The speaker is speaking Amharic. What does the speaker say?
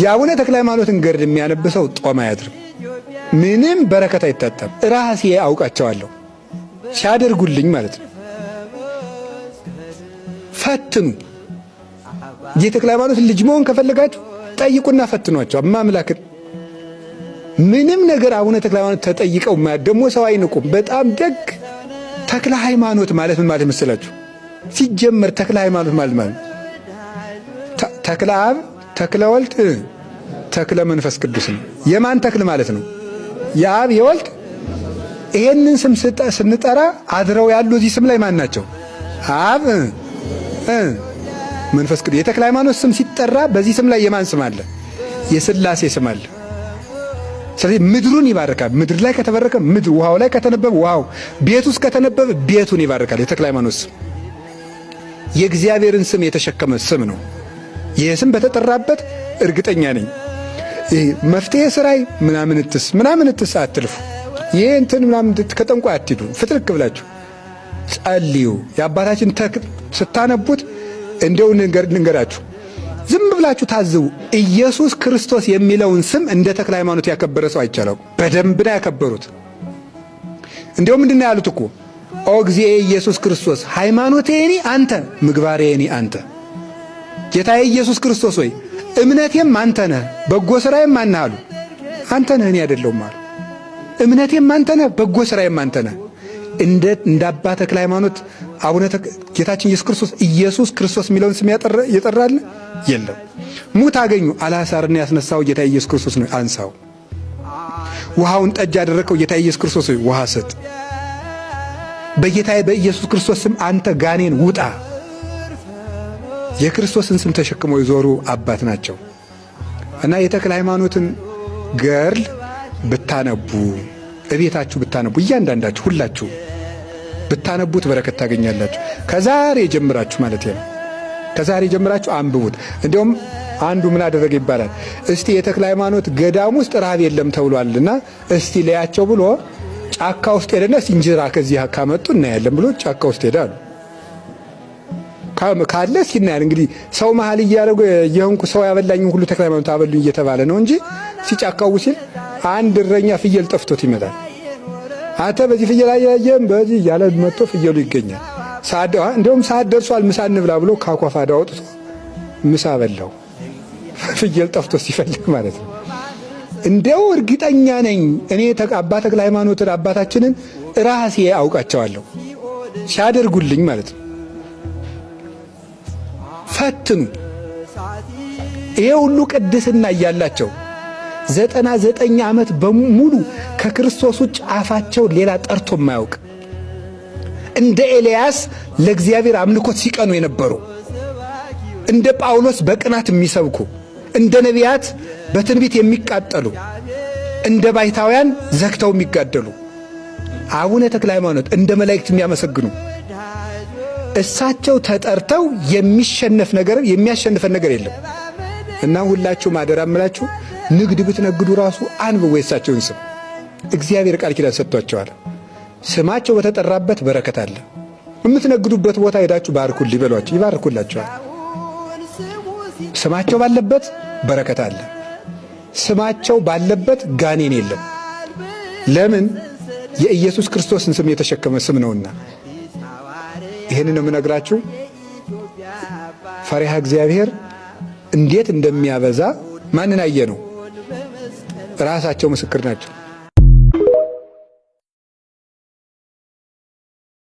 የአቡነ ተክለ ሃይማኖትን ገድል የሚያነብ ሰው ጦም አያድርም። ምንም በረከት አይታጣም። ራሴ አውቃቸዋለሁ ሲያደርጉልኝ ማለት ነው። ፈትኑ። የተክለ ሃይማኖት ልጅ መሆን ከፈለጋችሁ ጠይቁና ፈትኗቸው። አማምላክን ምንም ነገር አቡነ ተክለ ሃይማኖት ተጠይቀው ደግሞ ሰው አይንቁም። በጣም ደግ ተክለ ሃይማኖት ማለት ምን ማለት መሰላችሁ? ሲጀመር ተክለ ሃይማኖት ማለት ማለት ተክለ አብ፣ ተክለ ወልድ፣ ተክለ መንፈስ ቅዱስ ነው። የማን ተክል ማለት ነው? የአብ የወልድ። ይሄንን ስም ስንጠራ አድረው ያሉ እዚህ ስም ላይ ማን ናቸው? አብ፣ መንፈስ ቅዱስ። የተክለ ሃይማኖት ስም ሲጠራ በዚህ ስም ላይ የማን ስም አለ? የሥላሴ ስም አለ። ስለዚህ ምድሩን ይባርካል። ምድር ላይ ከተባረከ ምድር፣ ውሃው ላይ ከተነበበ ውሃው፣ ቤቱ ውስጥ ከተነበበ ቤቱን ይባርካል። የተክለ ሃይማኖት ስም የእግዚአብሔርን ስም የተሸከመ ስም ነው። ይህ ስም በተጠራበት እርግጠኛ ነኝ መፍትሄ ስራይ ምናምንትስ ምናምንትስ አትልፉ። ይሄ እንትን ምናምን ከጠንቋይ አትሂዱ። ፍትልክ ብላችሁ ጸልዩ። የአባታችን ተክል ስታነቡት እንደው ልንገራችሁ፣ ዝም ብላችሁ ታዝቡ። ኢየሱስ ክርስቶስ የሚለውን ስም እንደ ተክለ ሃይማኖት ያከበረ ሰው አይቻለው። በደንብ ነው ያከበሩት። እንደው ምንድን ነው ያሉት እኮ ኦ እግዚእ ኢየሱስ ክርስቶስ ሃይማኖቴኒ አንተ ምግባሬኒ አንተ፣ ጌታዬ ኢየሱስ ክርስቶስ ሆይ እምነቴም አንተ ነህ፣ በጎ ስራዬም ማነህ አሉ። አንተ ነህ እኔ አይደለሁም አሉ። እምነቴም አንተ ነህ፣ በጎ ስራዬም አንተ ነህ። እንደ አባ ተክለ ሃይማኖት አቡነ ጌታችን ኢየሱስ ክርስቶስ ኢየሱስ ክርስቶስ የሚለውን ስም የጠራል የለም። ሙት አገኙ አልዓዛርን ያስነሳው ጌታ ኢየሱስ ክርስቶስ ነው፣ አንሳው። ውሃውን ጠጅ ያደረከው ጌታ ኢየሱስ ክርስቶስ ሆይ ውሃ ስጥ። በጌታዬ በኢየሱስ ክርስቶስ ስም አንተ ጋኔን ውጣ። የክርስቶስን ስም ተሸክመው የዞሩ አባት ናቸው እና የተክለ ሃይማኖትን ገድል ብታነቡ እቤታችሁ ብታነቡ እያንዳንዳችሁ ሁላችሁ ብታነቡት በረከት ታገኛላችሁ። ከዛሬ ጀምራችሁ ማለት ነው። ከዛሬ ጀምራችሁ አንብቡት። እንዲያውም አንዱ ምን አደረገ ይባላል። እስቲ የተክለ ሃይማኖት ገዳም ውስጥ ረሃብ የለም ተብሏልና እስቲ ለያቸው ብሎ ጫካ ውስጥ ሄደና እስቲ እንጀራ ከዚህ ካመጡ እናያለን ብሎ ጫካ ውስጥ ሄደ አሉ። ካለ እስኪ እናያለን። እንግዲህ ሰው መሀል እያደረገ የሆንኩ ሰው ያበላኝ ሁሉ ተክለ ሃይማኖት አበሉኝ እየተባለ ነው እንጂ ሲጫካው ሲል አንድ እረኛ ፍየል ጠፍቶት ይመጣል። አንተ በዚህ ፍየል አያየም በዚህ እያለ መጥቶ ፍየሉ ይገኛል። እንደውም ሰዓት ደርሷል ምሳ እንብላ ብሎ ካኳፋዳ አውጥቶ ምሳ በላው። ፍየል ጠፍቶ ሲፈልግ ማለት ነው። እንደው እርግጠኛ ነኝ እኔ አባ ተክለ ሃይማኖትን አባታችንን ራሴ አውቃቸዋለሁ ሲያደርጉልኝ ማለት ነው። ፈትኑ። ይሄ ሁሉ ቅድስና እያላቸው 99 ዓመት በሙሉ ከክርስቶስ ውጭ አፋቸው ሌላ ጠርቶ የማያውቅ እንደ ኤልያስ ለእግዚአብሔር አምልኮት ሲቀኑ የነበሩ፣ እንደ ጳውሎስ በቅናት የሚሰብኩ፣ እንደ ነቢያት በትንቢት የሚቃጠሉ፣ እንደ ባይታውያን ዘግተው የሚጋደሉ አቡነ ተክለ ሃይማኖት እንደ መላእክት የሚያመሰግኑ እሳቸው ተጠርተው የሚሸነፍ ነገር የሚያሸንፈን ነገር የለም። እና ሁላችሁም አደራ እምላችሁ ንግድ ብትነግዱ ራሱ አንብቡ የእሳቸውን ስም። እግዚአብሔር ቃል ኪዳን ሰጥቷቸዋል። ስማቸው በተጠራበት በረከት አለ። የምትነግዱበት ቦታ ሄዳችሁ ባርኩልኝ በሏቸው፣ ይባርኩላቸዋል። ስማቸው ባለበት በረከት አለ። ስማቸው ባለበት ጋኔን የለም። ለምን? የኢየሱስ ክርስቶስን ስም የተሸከመ ስም ነውና። ይህንን ነው የምነግራችሁ። ፈሪሃ እግዚአብሔር እንዴት እንደሚያበዛ ማንን አየ ነው? ራሳቸው ምስክር ናቸው።